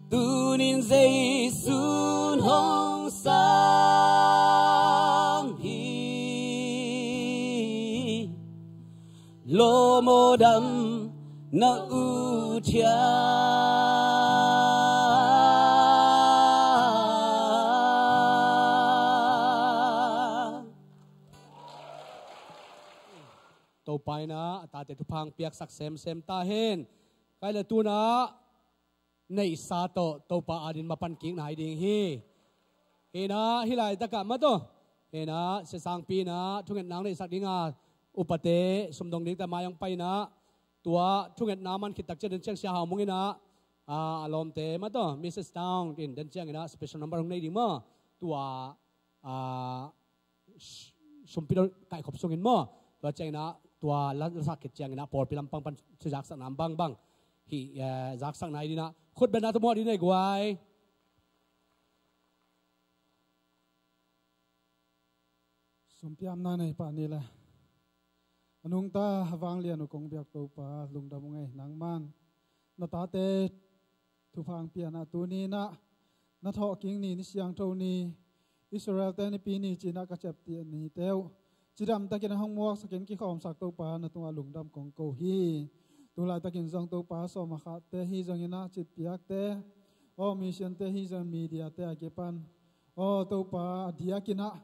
Tunin Jesu'n hong sam hi. Lawm aw, dam na ut hiam? Topa in a tate thupha piaksak semsem ta hen. Kei le tu-in a neihsa tawh Topa adingin mapan kik nai ding hi. Hi-in a hih laitakah mah tawh, hi-in a Sia Sangpi in a thungetna hong neihsak ding a, upate sumdong dingte mai hong pai-in a, tua thungetna man khit tak ciangin Sia Hau Mung in a a, a lawmte mah tawh, Missus Town in den ciangin ah special number hong nei ding maw. Tua, a, sumpi lo kaihkhop sungin maw. Tua ciangin ah, tua la, lasak khit ciangin ah, pawlpi lampang pan thu zaksakna bangbang hih, eh, zaksakna hi ding ah, khutbetna tawh muak ding nei guai. Sumpiamna nei pah ni le. A nungta a vanglian uh kong biak Topa, lungdam ung ei. Nangman na tate thupha hong pia-in ah, tuni-in ah na thawhkik ni, ni siangtho ni, Israel-te Nipi ni ci-in ah ka ciapteh nite uh cidamtakin a hong muaksakin kikhawmsak Topa, na tungah lungdam kong ko hi. Tulaitakin zong Topa, sawm a khate hi zongin ah, citpiakte, aw, mission-te hi zongin, media-te a kipan, aw Topa, a diakin ah,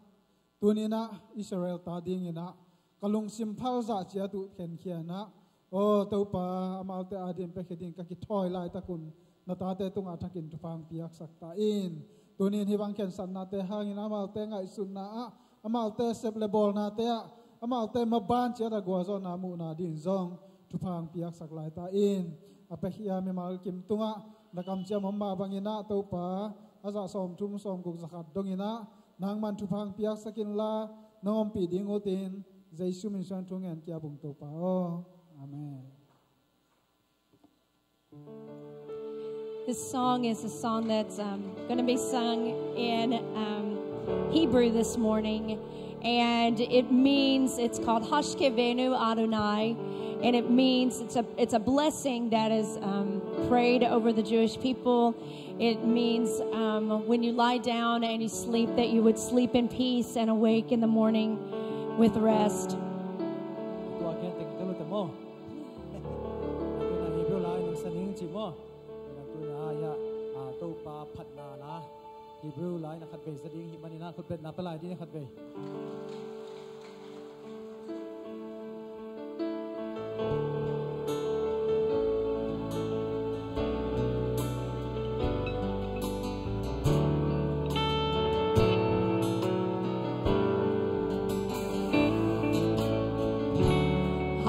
tuni-in ah Israel-te adingin ah ka lungsim phalzah ciat uh khenkhia-in ah, aw Topa, amaute ading piakhia dingin ka kithawi laitak un na tate tungah thakin thupha hong piaksak ta in. Tuni-in hih bang khensatnate hangin amaute ngaihsutna ah, amaute sep le bawlnate ah, amaute maban ciat a gualzawhna muhna dingin zong thupha hong piaksak lai ta in. A piakhia mimal kim tungah na kamciam om mah bangin ah Topa, a zah sawmthum, sawmguk, za khat dongin ah nangman thupha hong piaksak inla, nong ompih ding utin Jesu min suang thu ngen kiap ung Topa aw. Amen. This song is a song that's um, going to be sung in um, Hebrew this morning. And it means, it's called Hashkivenu Adonai. And it means it's a, it's a blessing that is um, prayed over the Jewish people. It means um, when you lie down and you sleep, that you would sleep in peace and awake in the morning with rest. Tua khenteng ka lute maw. Tuna Hebrew lai nong sa ning ci maw. Tuna, tuna, ya, a, Topa phatna la Hebrew lai na khatvei za ding hih manin ah, khutbetna pia lai ding na khatvei.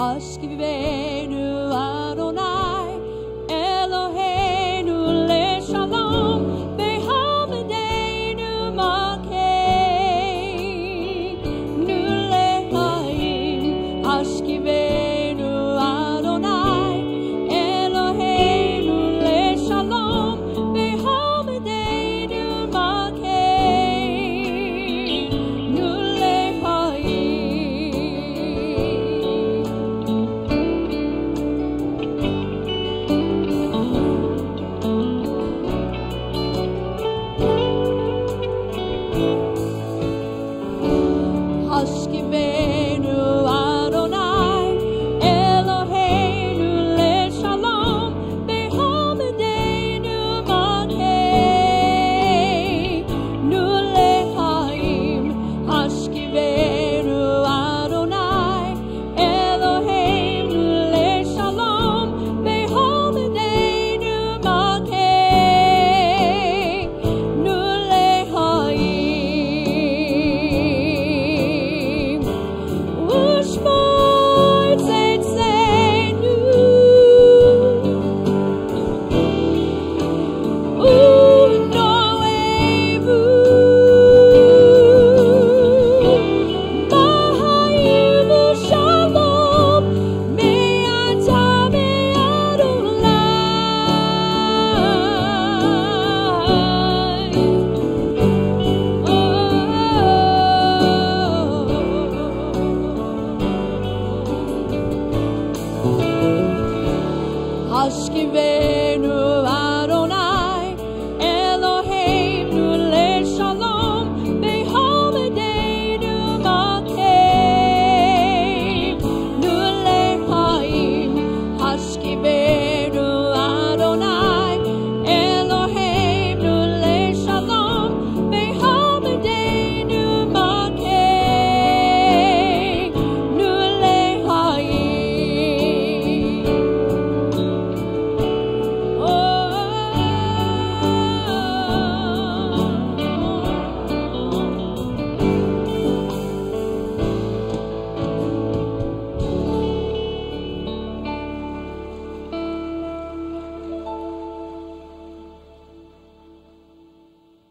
Hashkivenu Adonai Eloheinu leshalom, ve'amedeinu malkeinu lechaim. Hashkivenu Adonai Eloheinu leshalom, ve'amedeinu malkeinu lechaim.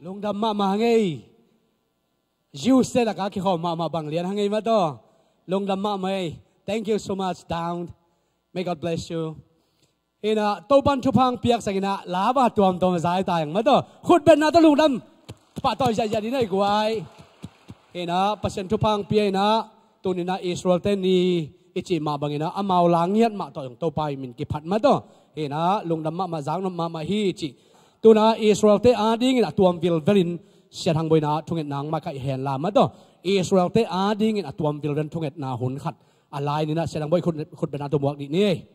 Lungdam mahmah hang ei. Jews te lakah kikhawm mahmah bang lian hang ei mataw. Lungdam mahmah ei. Thank you so much, Down. May God bless you. Hi-in ah Topan thupha hong piaksak in ah lava tuamtuam zai ta hang mataw. Khutbetna tawh lungdam pahtawi ziahziah ding nei guai. Hi-in ah Pasian thupha hong pia in ah tuni-in ah Israel te ni i cih mah bangin ah amau la ngiat mah tawh zong Topa i min kiphat mataw. Hi-in ah lungdam mahmah, zaknop mahmah hi cih. Tu-in ah Israel te adingin a tuam vilvelin Sia Thang Boih in ah thungetna hong makaih hen la mataw. Israel te adingin a tuam vilvel thungetna hun khat a lai ni-in ah Sia Thang Boih khut, khutbetna tawh muak dih ni.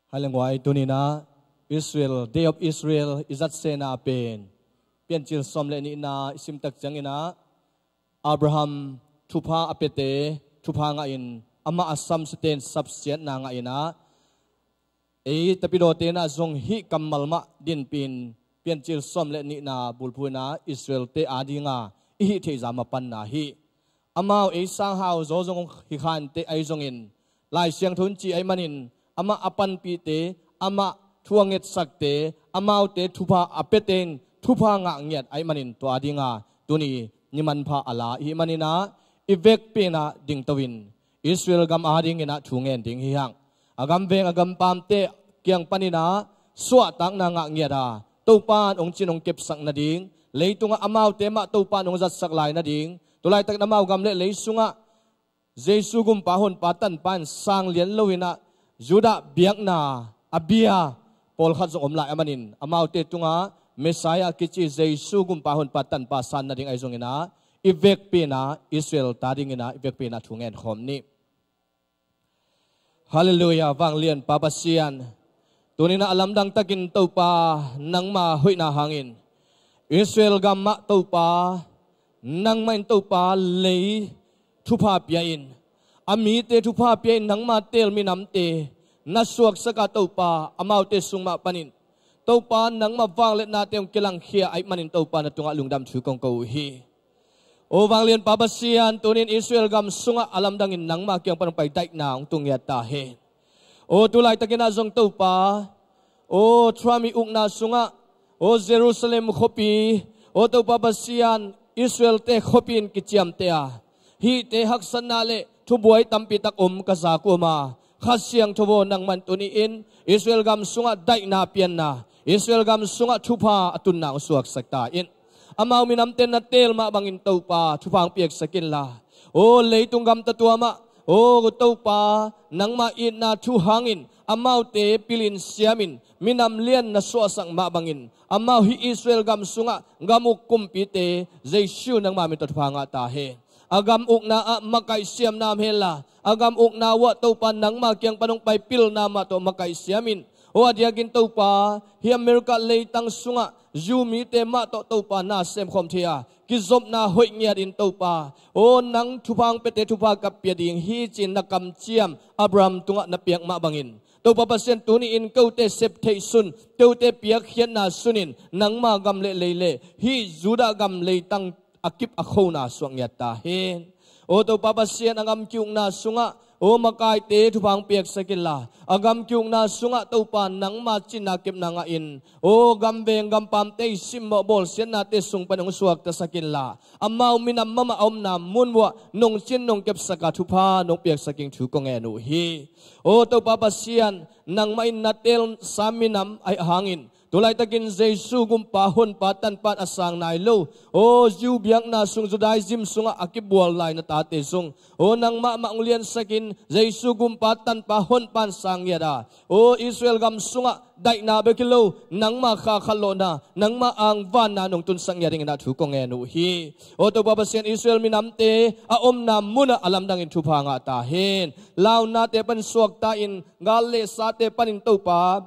Hi leng guai, tuni-in ah Israel, Day of Israel i zatsetna pen Piancil sawm le nihna i sim tak ciangin ah Abraham thupha a piate thupha ngahin, amah a samsiate in sapsiatna ngahin ah, ei tapidawte in ah zong hih kammal mah dinpih in Piancil sawm le nihna bulphuh in ah Israel te adinga i hih theih zah mapanna hi. Amau ei sanghau zaw zong hi kha inteh, ahi zongin Lai Siangtho in cih ahih manin, amah a panpihte, amah thu a ngetsakte, amaute thupha a piate in thupha ngah ngiat ahih manin, tua adinga tuni ni manpha a la i hih manin ah i vekpi in ah dingto-in Israel gam adingin ah thu ngen ding hi hang. A gam veng a gampamte kiang panin ah suahtakna ngah ngiat a, Topa in hong cin hong kepsak nading, leitungah amaute mah Topa in hong zatsak lai nading, tu laitakin amau gam le lei sungah Jesu Gumpa Honpa Tanpa in sang lian lo-in ah Judah biakna a bia pawlkhat zong om lai a manin, amaute tungah Messiah kici Jesu Gumpa Honpa Tanpa san nading ahi zongin ah i vekpi in ah Israel ta dingin ah i vekpi in ah thu ngen khawm ni. Halleluiah, vanglian Pa Pasian. Tuni-in ah a lamdang takin Topa, nangma hoihna hangin Israel gam mah Topa, nangmah in Topa lei thupha pia-in, a mite thupha pia-in nangma teel minamte na suaksak a Topa, amaute sung mah panin Topa, nangma vangliatnate hong kilangkhia ahih manin Topa, na tungah lungdam thu kong ko uh hi. O vanglian Pa Pasian, tuni-in Israel gam sungah a lamdangin nangma kiang pan hong pai daihna hong tung ngiat ta hen. O tu laitakin ah zong Topa, o Trump i ukna sungah, o Jerusalem khuapi, o Topa Pasian, Israel te khuapi in kiciamteh a, hihte haksatna le thubuai tampi tak om ka zak uh a, Kha Siangtho aw, nangmah in tuni-in Israel gam sungah daihna pianna, Israel gam sungah thupha a tunna hong suaksak ta in. Amau minamte na teel mah bangin Topa, thupha hong piaksak inla, o leitung gamta tua mah, o Topa, nangma itna thu hangin amaute pilin siamin minam lian na suahsak mah bangin, amau hih Israel gam sungah gam uk kumpite Jesu nangma min tawh thupha ngah ta hen. A gam ukna ah makaih siam nam henla, a gam ukna uh ah Topa, nangma kiang pan hong pai pilna mah tawh makaih siamin, o a diakin Topa, hih America leitang sungah Jew mite mah tawh Topa, na semkhawm thei a, kizopna hoih ngiatin Topa, o nang thupha hong piate thupha ka pia ding hi ci-in na kamciam Abraham tungah na piak mah bangin, Topa Pasian, tuni-in kote sep theih sun, kote piakkhiatna sunin nangma gam le lei le hih Judah gam leitang a kip a khona suak ngiat ta hen. O Topa Pasian, a gam ki-ukna sungah, o makaite thupha hong piaksak inla, a gam ki-ukna sungah Topa, nangma cinna kepna ngahin, o gam veng gampamte i simmawh bawlsiatnate sung pan hong suaktasak inla, amau minam mahmah a omna mun uah nong cin nong kepsak a, thupha nong piaksak ding thu kong ngen uh hi. O Topa Pasian, nangmah in na teelsa minam ahih hangin, tu laitakin Jesu Gumpa Honpa Tanpa in a sang nai lo, o Jew biakna sung, Judaism sungah a kibual lai na tate zong, o nangmah mah hong liansakin, Jesu Gumpa Tanpa Honpa in sang ngiat a, o Israel gam sungah daihna bek hi lo, nangma khahkhatlawhna, nangma angvanna nong tunsak ngiat dingin ah thu kong ngen uh hi. O Topa Pasian, Israel minamte a omna munah a lamdangin thupha ngah ta hen. Launate pan suakta in, gal le sate panin Topa,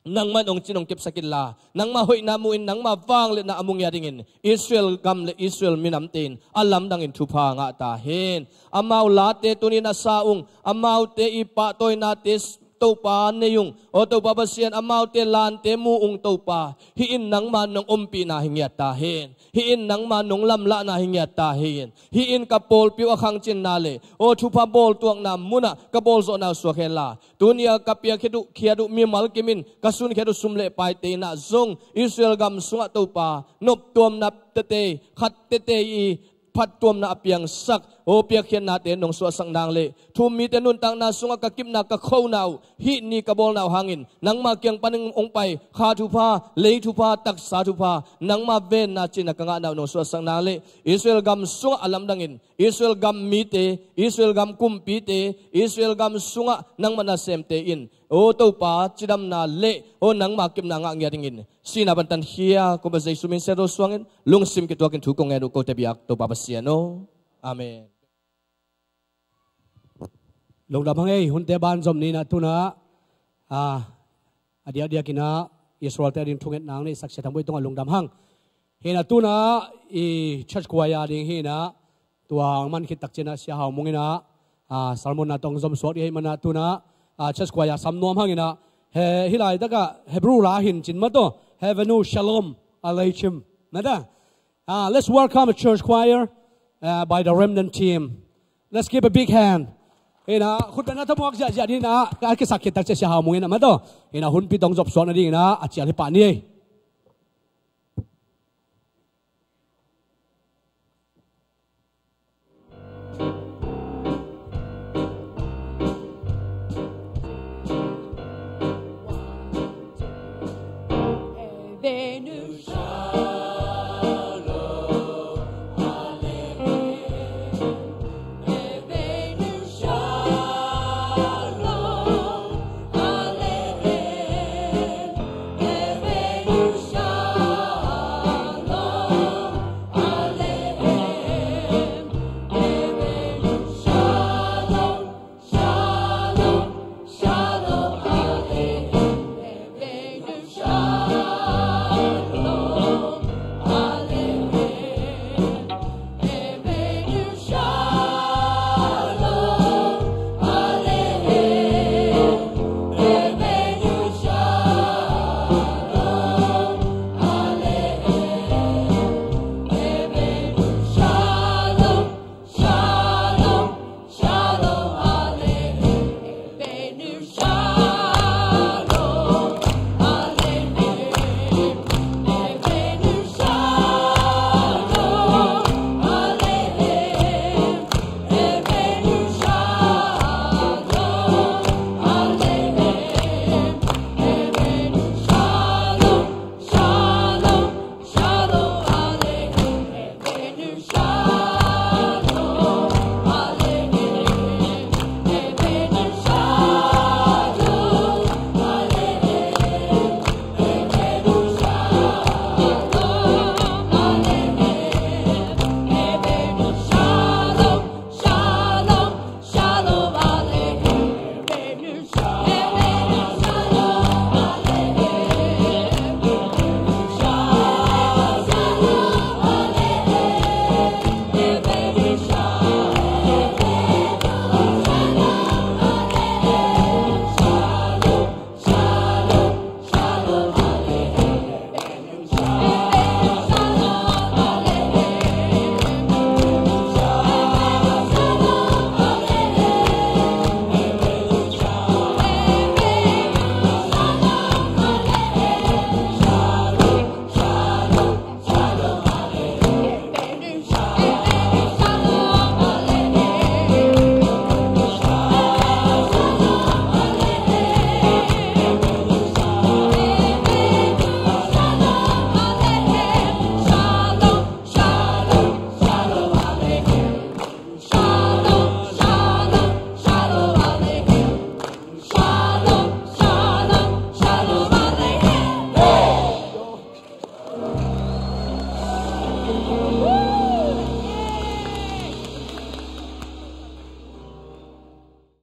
nangmah in hong cin hong kepsak inla, nangma hoihna mu-in, nangma vangliatna a mu ngiat dingin Israel gam le Israel minamte in a lamdangin thupha ngah ta hen. Amau late tuni-in a sa ung, amaute i pahtawinate Topa nei ung. Aw Topa Pasian, amaute lante mu ung Topa. Hih in nangma nong ompihna hi ngiat ta hen. Hih in nangma nong lamlahna hi ngiat ta hen. Hih in ka pawlpi uh a khangcinna le aw thupha bawltuakna munah ka bawlzawhna uh suak henla, tuni-a ka piakkhiat uh, khiat uh mimal kim in ka sunkhiat uh sum le paite in ah zong Israel gam sungah Topa noptuamna tete, khat tete i phattuamna a piangsak aw piakkhiatnate nong suahsak nang le, thu-um mite nuntakna sungah ka kipna ka khona uh, hih ni ka bawlna uh hangin nangma kiang panin hong pai kha thupha, lei thupha, taksa thupha, nangma venna cihna ka ngahna uh nong suahsak nang le, Israel gam sungah a lamdangin Israel gam mite, Israel gam kumpite, Israel gam sungah nangma nasemte in aw Topa cidamna le aw nangma kipna ngah ngiat dingin sihna pan tankhia Topa Jesu min siathawl suangin lungsim kituakin thu kong ngen uh kote biak Topa Pasian aw. Amen. Lungdam hang ei, hunte banzom ni in ah tu-in ah, a, a diakdiakin ah Israel-te ading thungetna hong neihsak Sia Thang Boih tungah lungdam hang. Hi in ah tu-in ah i church choir ading hi in ah tua hong man khit takciangin ah Sia Hau Mung in ah, a, sermon-na tawh zom suak ding ahih manin ah tu-in ah, a, church choir sam nuam hang in ah, he, hih laitakah Hebrew la hin cin mah tawh, Hebenu Shalom Aleichem. Mah ta. Ah, let's welcome a church choir, uh, by the Remnant team. Let's give a big hand. Hi in ah, khut bengna thamuak ziahziah ding in ah, a kisak khit takciang Sia Hau Mung in ah mah tawh, hi in ah hunpi tawh zom suak nadingin ah a cial hi pah ni ei.